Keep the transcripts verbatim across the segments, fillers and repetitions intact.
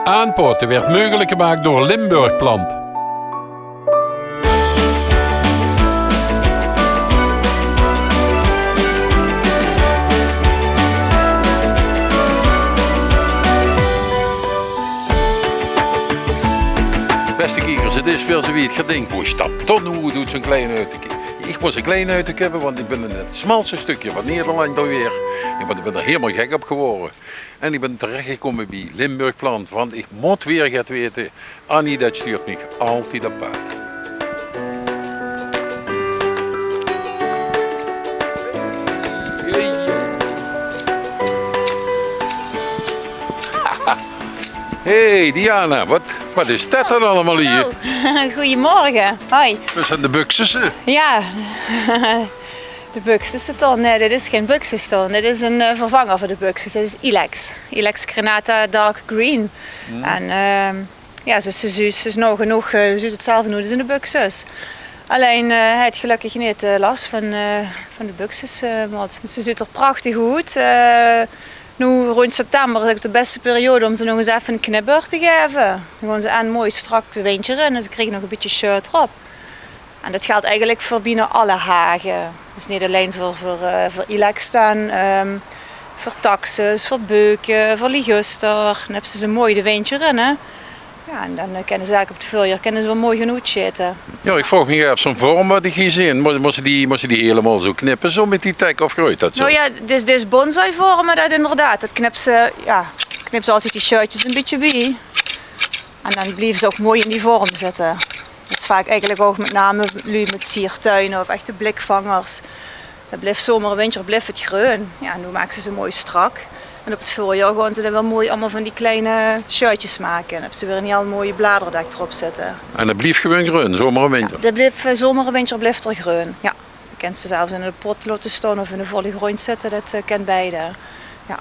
Aanpaote weurt meugelik gemaak door Limburg Plant. Bèste kiekers, 't is weer zoe wied. Geer dink: "Boe sjtapt Ton noe oet zoe'n klein hutteke?" Ich mós e klein hutteke höbbe, want ich bön in 't smalste stökske van Nederland alweer. Ich bön, ich bön d'r hielemaol gek op gewore. En ich bön terechgekómme bie Limburg Plant, want ich mót weer get weite. Annie, det sjtuurt mich altied op paad. Hey Diana, wat, wat is det dan allemaol hie? Hallo. Goeiemorge. Hoi. Waat zeen de buxusse? Ja. De buxusse, Ton. Nae, dit is gein buxus, Ton. Dit is ein, eh, vervanger veur de buxus. Dit is Ilex. Ilex Granata Dark Green. En, ehm, ja, ze, ze zuut, ze is noe genóg, eh, ze zuut 'tzelfde oet es in de buxus. Allein, eh, hae haet gelökkig neet, eh, las van, eh, van de buxus, eh, want ze zuut d'r prachtig oet. Eh, noe róndj september is ouch de bèste periode óm ze nog ins effe ein knipbeurt te gaeve. Dan gaon ze en mooi strak de windj d'rin en ze kriege nog e bietje shirt d'rop. En det geldj eigelik veur bienao alle hage. Dus neet allein veur, veur, eh, veur Ilex dan, ehm, veur taxus, veur beuke, veur liguster. Dan höbs se ze mooi de windj d'rin, hè. Ja, en dan, eh, kinne ze eigelik op 't veurjaor kinne ze waal mooi gaon oetsjitte. Ja, ich vraog mich aaf, zoe'n vorm wat ich hie zeen, mós, mós se die, mós se die hielemaol zoe knippe, zoe mit die tek, of greujt det zoe? Nou ja, dit is, dit is bonsai-vorme, det inderdaad. Det knips se, ja, knips se altied die sjeutjes e bietje bie. En dan blieve ze ouch mooi in die vorm zitte. Det is vaak eigelik ouch mit name luuj mit siertuine of echte blikvangers. Det blief zomer en wintjer blief 't greun. Ja, noe maak se ze mooi strak. En op 't veurjaor gaon ze dan weer mooi allemaol van die kleine sjeutjes make. En höbs se weer ein hiel mooi bladerdek d'rop zitte. En det blief gewoon greun, zomer en wintjer? Ja, det blief, eh, zomer en wintjer blief d'r greun. Ja. Dan kins se zelfs in de pot laote staon of in de volle gróndj zitte. Det, eh, kin beide. Ja.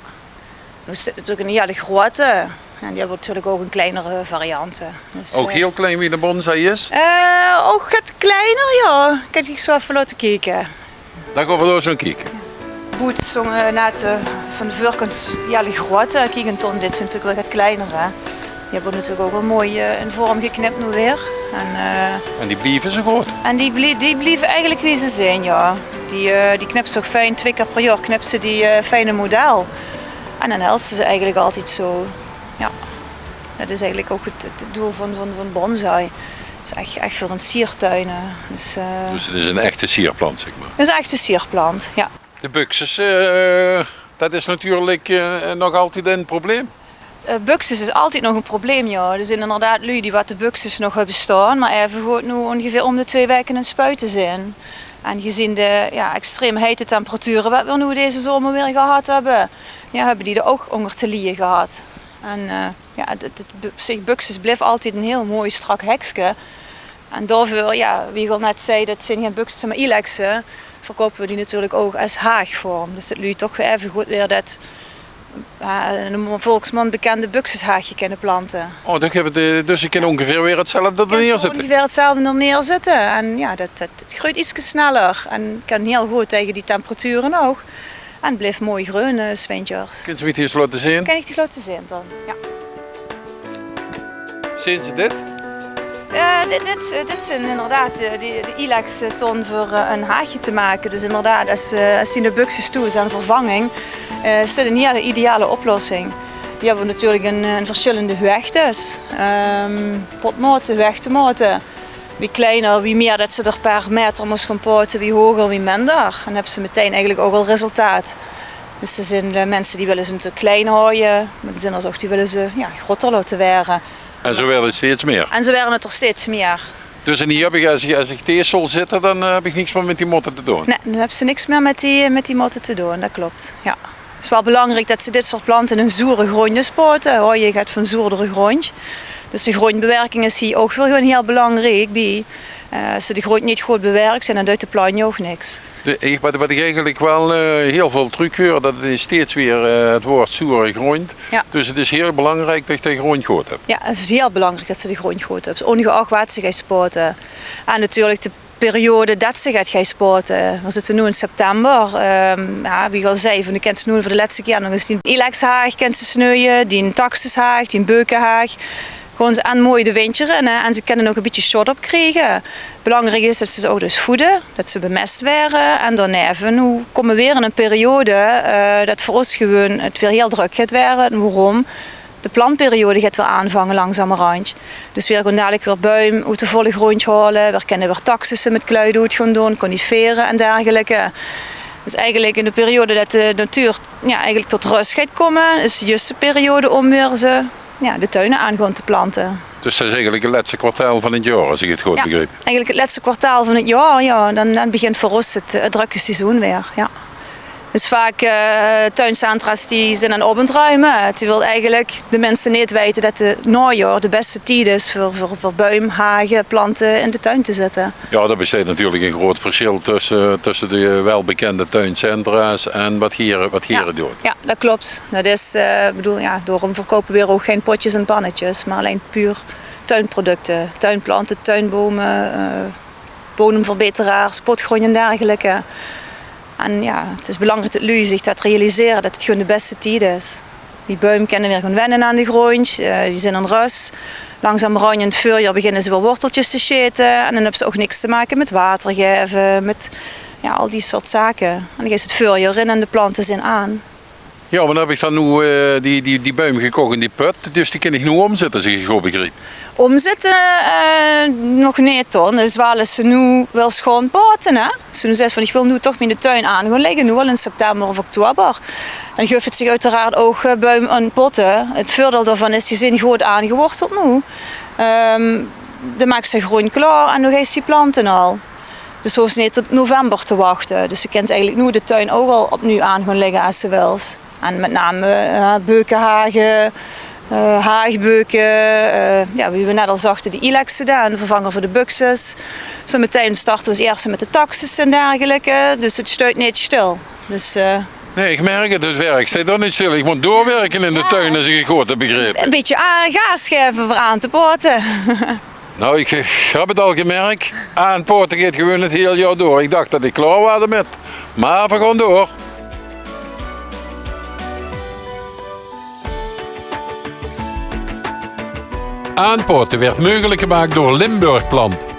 Noe is dit natuurlik ein hiel groeate. En die höbbe natuurlik ouch ein kleinere variante. Dus, ouch, eh, hiel klein wie de bonsai is? Eh, ouch get kleiner, ja. Kin ich zoe effe laote kieke. Dan gaon v'r dao ins nao kieke. Boete stónge net, eh, van de veurkant hiel groeate. Kiek, en Ton, dit zeen natuurlik waal get kleinere. Die höbbe natuurlik ouch waal mooi, eh, in vorm geknip noe weer. En, eh, en die blieve zoe good? En die blie-, die blieve eigelik wie ze zeen, ja. Die, eh, die knips se ouch fijn, twee kier per jaor knips se die, eh, fijn in model. En dan heldj se ze eigelik altied zoe. Ja. Det is eigelik ouch 't, 't doel van, van, van bonsai. 't Is ech, ech veur in siertuin, hè. Dus, eh, dus 't is ein echte sierplant, zèk mer. 't Is ein echte sierplant, ja. De buxus, eh, det is natuurlik, eh, nog altied ein probleem. Eh, buxus is altied nog ein probleem, ja. D'r zeen inderdaad luuj die wat de buxus nog höbbe staon, mer aevegood noe óngeveer óm de twee waeke aan 't spuite zeen. En gezeen de, ja, extreem heite temperature wat v'r noe deze zomer weer gehad höbbe, ja, höbbe die d'r ouch ónger te lieje gehad. En, eh, ja, 't, 't, 't bu-, op zich, buxus blief altied ein hiel mooi strak hekske. En daoveur, ja, wie ich al net zag, det zeen gein buxusse, mer ilekse, verkoupe v'r die natuurlik ouch es haagvorm. Dus det luuj toch weer aevegood weer det, eh, in de volksmóndj bekende buxushaagje kinne plante. Oh, det guf 't, eh, dus ich kin óngeveer weer 'tzelfde d'r neerzitte. Óngeveer 'tzelfde d'r neerzitte. En ja, det, det, 't greujt ietske sneller en kin hiel good taenge die temperature ouch. En blief mooi greun, eh, 's wintjers. Kins se mich die ins laote zeen? Kin ich dich laote zeen dan? Ja. Zeen ze dit? Eh, dit, dit, eh, dit zeen inderdaad, eh, die, de ilekse, Ton, veur, eh, ein haagje te make. Dus inderdaad, es, eh, es die in de buxus toe zeen, vervanging, eh, is dit ein hiel ideale oplossing. Die höbbe v'r natuurlik in, eh, in versjillende huegtes. Ehm, potmaote, huegtemaote. Wie kleiner, wie mieë det se d'r per maeter mós gaon paote, wie hoger, wie minder. En höbs se metein eigelik ouch al resultaat. Dus d'r zeen, eh, minse die wille ze natuurlik klein haoje, mer d'r zeen d'r ouch die wille ze, ja, groter laote waere. En zoe waere 't steeds mieë? En zoe waere 't d'r steeds mieë. Dus en hie höb ich, es ich, es ich dees zól zitte, dan, eh, höb ich niks mieë mit die motte te doon? Nae, dan höbs se niks mieë mit die, mit die motte te doon, det klop, ja. 't Is waal belangriek det se dit soort plante in ein zoere gróndj paote. Haoje geit van zoerdere gróndj. Dus de gróndjbewerking is hie ouch weer gewoon hiel belangriek bie. Eh, es se de gróndj neet good bewerks, dan duit de plantj ouch niks. De, ich, wat, wat ich eigelik waal, eh, hiel väöl trök huur, det is steeds weer, eh, 't waord zoere gróndj. Ja. Dus 't is hiel belangriek det se de gróndj good höbs. Ja, 't is hiel belangriek det se de gróndj good höbs, óngeach waat se geis paote. En natuurlik de periode det ze get geis pote. Veer zitte noe in september. Ehm, jao, wie ich al zag, van de kins noe veur de lètste kier nog ins dien ilexhaag kins sneuwe, dien taxushaag, dien beukehaag. Gewoen ze en mooi de windj d'rin, hè, en ze kinne ouch e bietje sjot opkriege. Belangriek is det ze ze ouch dus voede, det ze bemès waere. En daoneve, noe kómme veer weer in ein periode, eh, det veur ós gewoen 't weer hieël drök geit waere. En waorom? De plantperiode geit weer aanvange langzamerhand. Dus veer gaon dalik weer buim oet de volle gróndj haole. Veer kinne weer taxusse mit kluit oet gaon doon, conifere en dergelijke. Dus eigelik in de periode det de natuur, jao, eigelik tot rös geit kómme, is de juuste periode óm weer ze, jao, de tuine aan gaon te plante. Dus det is eigelik 't lètste kwartaal van 't jaor, es ich 't good begriep. Eigelik 't lètste kwartaal van 't jaor, jao. Dan, dan begint veur ós 't, eh, 't drökke seizoen weer, jao. Dus vaak, eh, tuincentra's die zeen aan 't opruime. Terwiel eigelik de minse neet weite det 't naojaor de bèste tied is veur, veur, veur buim, hage, plante in de tuin te zitte. Jao, d'r besteit natuurlik ein groeat versjil tösse, tösse de welbekènde tuincentra's en waat geer, waat geer doot. Jao, det klop. Det is, eh, ich bedoel, jao, daorom verkoupe veer ouch gein potjes en pannetjes, mer allein puur tuinproducte. Tuinplante, tuinbome, eh, bodemverbeteraars, potgróndj en dergelijke. En jao, 't is belangriek det luuj zich det realisere det 't gewoen de bèste tied is. Die buim kinne weer gaon wenne aan de gróndj, eh, die zeen in rös. Langzamerhand in 't veurjaor beginne ze weer worteltjes te sjete en dan höbbe ze ouch niks te make mit water gaeve, mit, jao, al die soort zake. En dan geis se 't veurjaor in en de plante zeen aan. Jao, mer dan höb ich dan noe, eh, die, die, die buim gekoch en die pöt, dus die kin ich noe ómzitte, es ich 't good begriep. Ómzitte, eh, nog neet, Ton. Det is waal es se noe wils gaon pote, hè. Es se noe zaes van: ich wil noe toch miene tuin aan gaon lègke, noe al in september of oktober. Dan guuef 't zich oeteraard ouch, eh, buim en potte. 't Veurdeil daovan is, die zeen good aangeworteld noe. Ehm, dan maaks se gróndj klaor en dan geis se die plante al. Dus hoofs se neet tot november te wachte. Dus se kins eigelik noe de tuin ouch al opnuuj aan gaon lègke es se wils. En mit name, eh, beukehage, eh, haagbeuke, eh, jao, wie v'r net al zagte, die ilexe, de vervanger veur de buxus. Zometein starte v'r es ierste mit de taxusse en dergelijke. Dus 't sjteit neet sjtil. Dus, eh, Nae, ich merk 't, 't werk sjteit ouch neet sjtil. Ich mót doorwirke in de tuin, es ich 't good höb begrepe. E bietje a-, gaas gaeve veur aan te pote. Nou, ich, ich höb 't al gemerk. Aanpote geit gewoen 't hieël jaor door. Ich dach det ich klaor waas d'rmit. Mer v'r gaon door. Aanpote weurt meugelik gemaak door Limburg Plant.